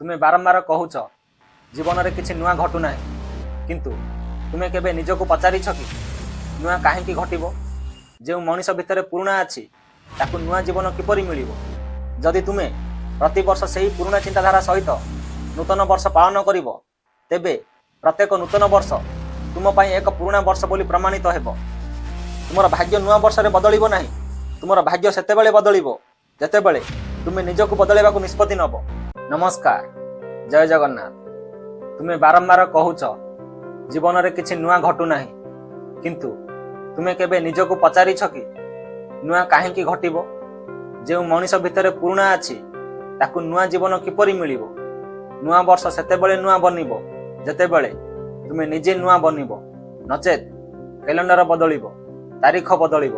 ତୁମେ ବାରମ୍ବାର କହୁଛ, ଜୀବନରେ କିଛି ନୂଆ ଘଟୁନାହିଁ। କିନ୍ତୁ ତୁମେ କେବେ ନିଜକୁ ପଚାରିଛ କି, ନୂଆ କାହିଁକି ଘଟିବ? ଯେଉଁ ମଣିଷ ଭିତରେ ପୁରୁଣା ଅଛି, ତାକୁ ନୂଆ ଜୀବନ କିପରି ମିଳିବ? ଯଦି ତୁମେ ପ୍ରତିବର୍ଷ ସେହି ପୁରୁଣା ଚିନ୍ତାଧାରା ସହିତ ନୂତନ ବର୍ଷ ପାଳନ କରିବ, ତେବେ ପ୍ରତ୍ୟେକ ନୂତନ ବର୍ଷ ତୁମ ପାଇଁ ଏକ ପୁରୁଣା ବର୍ଷ ବୋଲି ପ୍ରମାଣିତ ହେବ। ତୁମର ଭାଗ୍ୟ ନୂଆ ବର୍ଷରେ ବଦଳିବ ନାହିଁ। ତୁମର ଭାଗ୍ୟ ସେତେବେଳେ ବଦଳିବ, ଯେତେବେଳେ ତୁମେ ନିଜକୁ ବଦଳାଇବାକୁ ନିଷ୍ପତ୍ତି ନେବ। ନମସ୍କାର, ଜୟ ଜଗନ୍ନାଥ। ତୁମେ ବାରମ୍ବାର କହୁଛ, ଜୀବନରେ କିଛି ନୂଆ ଘଟୁନାହିଁ। କିନ୍ତୁ ତୁମେ କେବେ ନିଜକୁ ପଚାରିଛ କି, ନୂଆ କାହିଁକି ଘଟିବ? ଯେଉଁ ମଣିଷ ଭିତରେ ପୁରୁଣା ଅଛି, ତାକୁ ନୂଆ ଜୀବନ କିପରି ମିଳିବ? ନୂଆ ବର୍ଷ ସେତେବେଳେ ନୂଆ ବନିବ, ଯେତେବେଳେ ତୁମେ ନିଜେ ନୂଆ ବନିବ। ନଚେତ୍ କ୍ୟାଲେଣ୍ଡର ବଦଳିବ, ତାରିଖ ବଦଳିବ,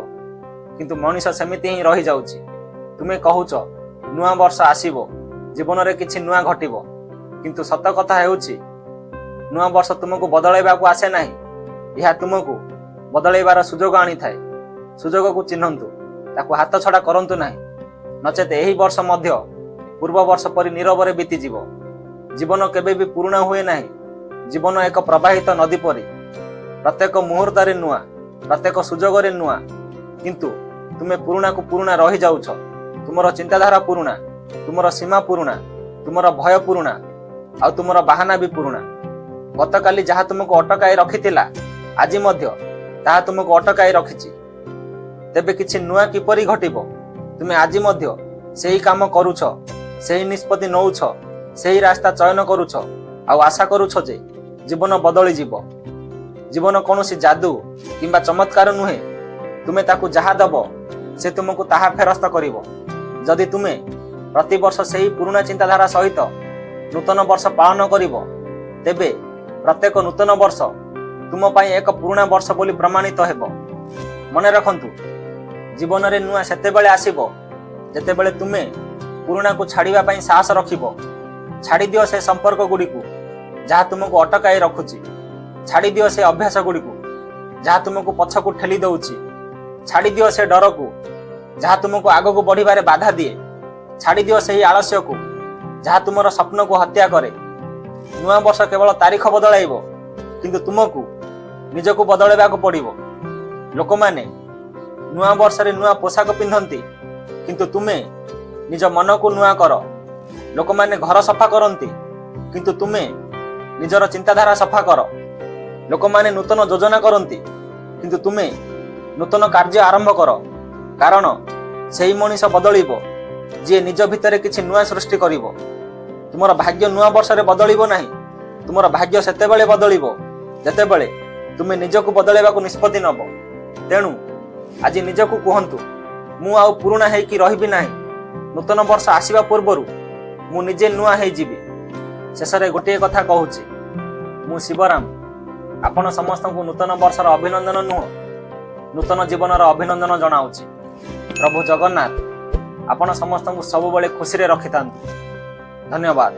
କିନ୍ତୁ ମଣିଷ ସେମିତି ହିଁ ରହିଯାଉଛି। ତୁମେ କହୁଛ, ନୂଆ ବର୍ଷ ଆସିବ, ଜୀବନରେ କିଛି ନୂଆ ଘଟିବ। କିନ୍ତୁ ସତ କଥା ହେଉଛି, ନୂଆ ବର୍ଷ ତୁମକୁ ବଦଳାଇବାକୁ ଆସେ ନାହିଁ। ଏହା ତୁମକୁ ବଦଳାଇବାର ସୁଯୋଗ ଆଣିଥାଏ। ସୁଯୋଗକୁ ଚିହ୍ନନ୍ତୁ, ତାକୁ ହାତ ଛଡ଼ା କରନ୍ତୁ ନାହିଁ। ନଚେତ୍ ଏହି ବର୍ଷ ମଧ୍ୟ ପୂର୍ବ ବର୍ଷ ପରି ନୀରବରେ ବିତିଯିବ। ଜୀବନ କେବେ ବି ପୁରୁଣା ହୁଏ ନାହିଁ। ଜୀବନ ଏକ ପ୍ରବାହିତ ନଦୀ ପରି, ପ୍ରତ୍ୟେକ ମୁହୂର୍ତ୍ତରେ ନୂଆ, ପ୍ରତ୍ୟେକ ସୁଯୋଗରେ ନୂଆ। କିନ୍ତୁ ତୁମେ ପୁରୁଣାକୁ ପୁରୁଣା ରହିଯାଉଛ। ତୁମର ଚିନ୍ତାଧାରା ପୁରୁଣା, ତୁମର ସୀମା ପୁରୁଣା, ତୁମର ଭୟ ପୁରୁଣା, ଆଉ ତୁମର ବାହାନା ବି ପୁରୁଣା। ଗତକାଲି ଯାହା ତୁମକୁ ଅଟକାଇ ରଖିଥିଲା, ଆଜି ମଧ୍ୟ ତାହା ତୁମକୁ ଅଟକାଇ ରଖିଛି। ତେବେ କିଛି ନୂଆ କିପରି ଘଟିବ? ତୁମେ ଆଜି ମଧ୍ୟ ସେଇ କାମ କରୁଛ, ସେଇ ନିଷ୍ପତ୍ତି ନଉଛ, ସେଇ ରାସ୍ତା ଚୟନ କରୁଛ, ଆଉ ଆଶା କରୁଛ ଯେ ଜୀବନ ବଦଳିଯିବ। ଜୀବନ କୌଣସି ଯାଦୁ କିମ୍ବା ଚମତ୍କାର ନୁହେଁ। ତୁମେ ତାକୁ ଯାହା ଦବ, ସେ ତୁମକୁ ତାହା ଫେରସ୍ତ କରିବ। ଯଦି ତୁମେ ପ୍ରତିବର୍ଷ ସେହି ପୁରୁଣା ଚିନ୍ତାଧାରା ସହିତ ନୂତନ ବର୍ଷ ପାଳନ କରିବ, ତେବେ ପ୍ରତ୍ୟେକ ନୂତନ ବର୍ଷ ତୁମ ପାଇଁ ଏକ ପୁରୁଣା ବର୍ଷ ବୋଲି ପ୍ରମାଣିତ ହେବ। ମନେ ରଖନ୍ତୁ, ଜୀବନରେ ନୂଆ ସେତେବେଳେ ଆସିବ, ଯେତେବେଳେ ତୁମେ ପୁରୁଣାକୁ ଛାଡ଼ିବା ପାଇଁ ସାହସ ରଖିବ। ଛାଡ଼ିଦିଅ ସେ ସମ୍ପର୍କ ଗୁଡ଼ିକୁ, ଯାହା ତୁମକୁ ଅଟକାଇ ରଖୁଛି। ଛାଡ଼ିଦିଅ ସେ ଅଭ୍ୟାସ ଗୁଡ଼ିକୁ, ଯାହା ତୁମକୁ ପଛକୁ ଠେଲି ଦଉଛି। ଛାଡ଼ିଦିଅ ସେ ଡରକୁ, ଯାହା ତୁମକୁ ଆଗକୁ ବଢ଼ିବାରେ ବାଧା ଦିଏ। ଛାଡ଼ିଦିଅ ସେହି ଆଳସ୍ୟକୁ, ଯାହା ତୁମର ସ୍ୱପ୍ନକୁ ହତ୍ୟା କରେ। ନୂଆ ବର୍ଷ କେବଳ ତାରିଖ ବଦଳାଇବ, କିନ୍ତୁ ତୁମକୁ ନିଜକୁ ବଦଳାଇବାକୁ ପଡ଼ିବ। ଲୋକମାନେ ନୂଆ ବର୍ଷରେ ନୂଆ ପୋଷାକ ପିନ୍ଧନ୍ତି, କିନ୍ତୁ ତୁମେ ନିଜ ମନକୁ ନୂଆ କର। ଲୋକମାନେ ଘର ସଫା କରନ୍ତି, କିନ୍ତୁ ତୁମେ ନିଜର ଚିନ୍ତାଧାରା ସଫା କର। ଲୋକମାନେ ନୂତନ ଯୋଜନା କରନ୍ତି, କିନ୍ତୁ ତୁମେ ନୂତନ କାର୍ଯ୍ୟ ଆରମ୍ଭ କର। କାରଣ ସେହି ମଣିଷ ବଦଳିବ, ଯିଏ ନିଜ ଭିତରେ କିଛି ନୂଆ ସୃଷ୍ଟି କରିବ। ତୁମର ଭାଗ୍ୟ ନୂଆ ବର୍ଷରେ ବଦଳିବ ନାହିଁ। ତୁମର ଭାଗ୍ୟ ସେତେବେଳେ ବଦଳିବ, ଯେତେବେଳେ ତୁମେ ନିଜକୁ ବଦଳାଇବାକୁ ନିଷ୍ପତ୍ତି ନେବ। ତେଣୁ ଆଜି ନିଜକୁ କୁହନ୍ତୁ, ମୁଁ ଆଉ ପୁରୁଣା ହେଇକି ରହିବି ନାହିଁ। ନୂତନ ବର୍ଷ ଆସିବା ପୂର୍ବରୁ ମୁଁ ନିଜେ ନୂଆ ହେଇଯିବି। ଶେଷରେ ଗୋଟିଏ କଥା କହୁଛି, ମୁଁ ଶିବରାମ ଆପଣ ସମସ୍ତଙ୍କୁ ନୂତନ ବର୍ଷର ଅଭିନନ୍ଦନ ନୁହଁ, ନୂତନ ଜୀବନର ଅଭିନନ୍ଦନ ଜଣାଉଛି। ପ୍ରଭୁ ଜଗନ୍ନାଥ ଆପଣ ସମସ୍ତଙ୍କୁ ସବୁବେଳେ ଖୁସିରେ ରଖିଥାନ୍ତୁ। ଧନ୍ୟବାଦ।